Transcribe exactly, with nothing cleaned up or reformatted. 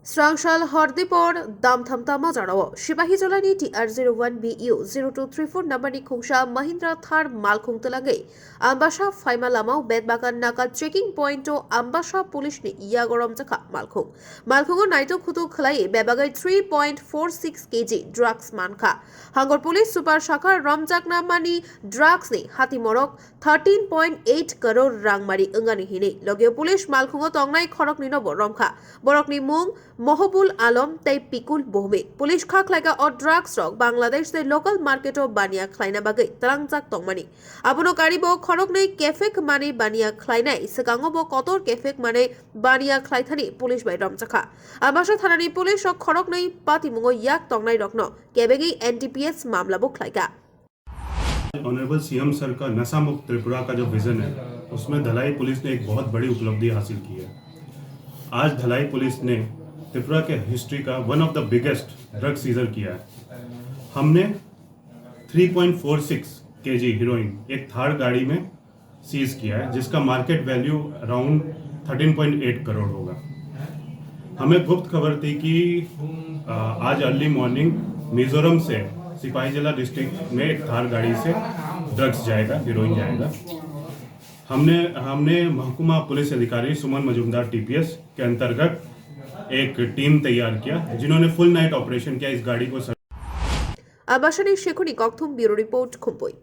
Srangsal Hardipor Damtham Tama Jarao, Sipahi Jolani T R zero one B U zero two three four number ni khungsa Mahindra Thar malkhung twlangwi Ambasa phaima lamao Betbagan Naka checking point o Ambasa police ni yago romjakha malkhung. Malkhungo naitok khutuk khlai bebagwi three point four six K G drugs mankha. Hangor police super sakha romjakna mani drugs ni hati morok thirteen point eight crore rangmari wngani hinwi. Logi police malkhungo tongnai khoroknwi no bo romkha. Borokni mung Mohobul Alom tei Pikul Bohmi. Police kha khlaika o drugs rok Bangladesh tei local market o baniya khlaina bagwi tlangjak tongmani. Abono karibo khoroknwi kefek mani baniya khlainai, swkango bo kotor kefek mani baniya khlaithani police bai romjakha. Ambasa thanani police rok khoroknwi patimungo yak tongnai rokno kebegwi N D P S mamla bo khlaika. Honourable CM sir का नशा मुक्त त्रिपुरा का जो विजन है, उसमें धलाई पुलिस ने एक बहुत बड़ी उपलब्धि हासिल की है। आज धलाई पुलिस ने त्रिपुरा के हिस्ट्री का one of the biggest drug seizure किया है। हमने three point four six KG heroin एक थार गाड़ी में सीज किया है, जिसका market value around thirteen point eight crore होगा। हमें गुप्त खबर थी कि आ, आज अर्ली मॉर्निंग मिजोरम से सिपाही जिला डिस्ट्रिक्ट में एक थार गाड़ी से ड्रग्स जाएगा, हीरोइन जाएगा। हमने हमने महकुमा पुलिस अधिकारी सुमन मजूमदार टीपीएस के अंतर्गत एक टीम तैयार किया, जिन्होंने फुल नाइट ऑपरेशन किया। इस गाड़ी को Ambasani Shekhuni Kokthum, Bureau Report, Khumpui.